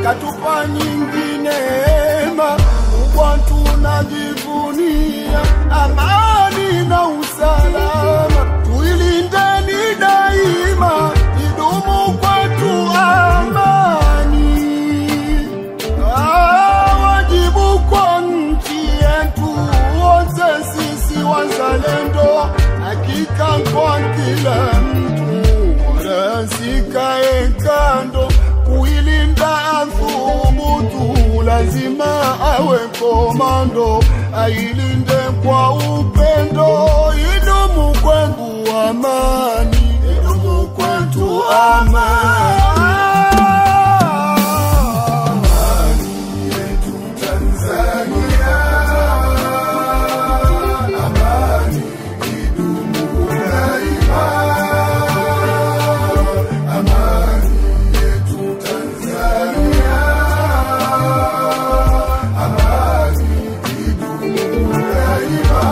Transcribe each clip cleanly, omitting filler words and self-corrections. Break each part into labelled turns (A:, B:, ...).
A: katupa nyingi neema, kubwa tunajivunia amani na usalama. Tuilindeni daima, idumu kwetu amani. Wajibu kwa nchi yetu wote sisi wazalendo, hakika kwa kila mtu wala sikae kando. Kuilinda athubutu, lazima awe komando, ailinde kwa upendo, idumu kwetu amani, idumu kwetu amani. Amani yetu Tanzania, amani idumu daima. Amani yetu Tanzania, amani idumu daima.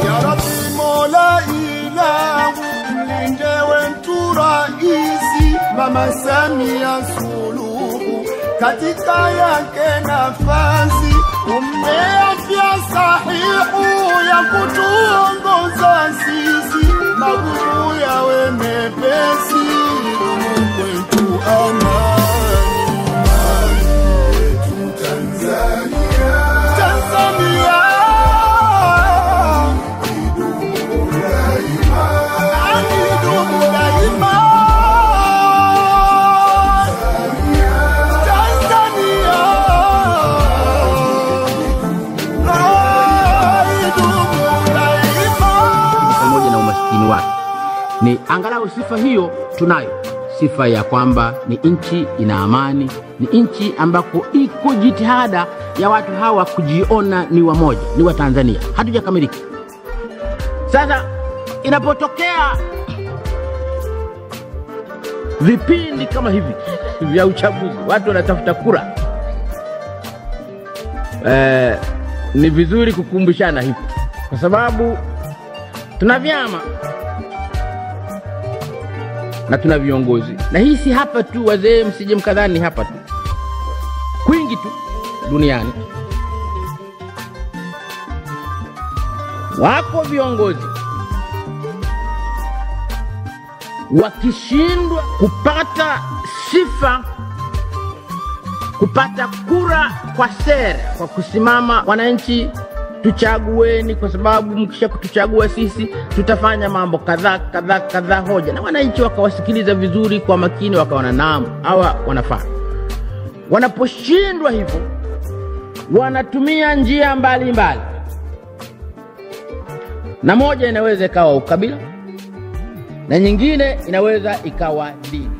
A: Ya Rabbi Mola ilahu, mlinde wetu raisi Mama Samia Suluhu, katika yake nafasi umpe afya sahihu ya kutuongoza sisi, magumu yawe mepesi, idumu kwetu amani. Amani yetu Tanzania, Tanzania idumu daima, idumu daima. Tanzania idumu daima.
B: Pamoja na umaskini wake, ni angalau sifa hiyo tunayo, sifa ya kwamba ni nchi ina amani, ni nchi ambako iko jitihada ya watu hawa kujiona ni wamoja, ni wa Tanzania. Hatujakamilika. Sasa inapotokea vipindi kama hivi vya uchaguzi, watu wanatafuta kura, ni vizuri kukumbushana hivi, kwa sababu tuna vyama na tuna viongozi. Na hii si hapa tu, wazee msije mkadhani hapa tu, kwingi tu duniani wako viongozi wakishindwa kupata sifa, kupata kura kwa sera, kwa kusimama wananchi tuchagueni, kwa sababu mkisha kutuchagua sisi tutafanya mambo kadhaa kadhaa kadhaa, hoja, na wananchi wakawasikiliza vizuri kwa makini, wakaona naam, hawa wanafaa. Wanaposhindwa hivyo, wanatumia njia mbalimbali, na moja inaweza ikawa ukabila na nyingine inaweza ikawa dini.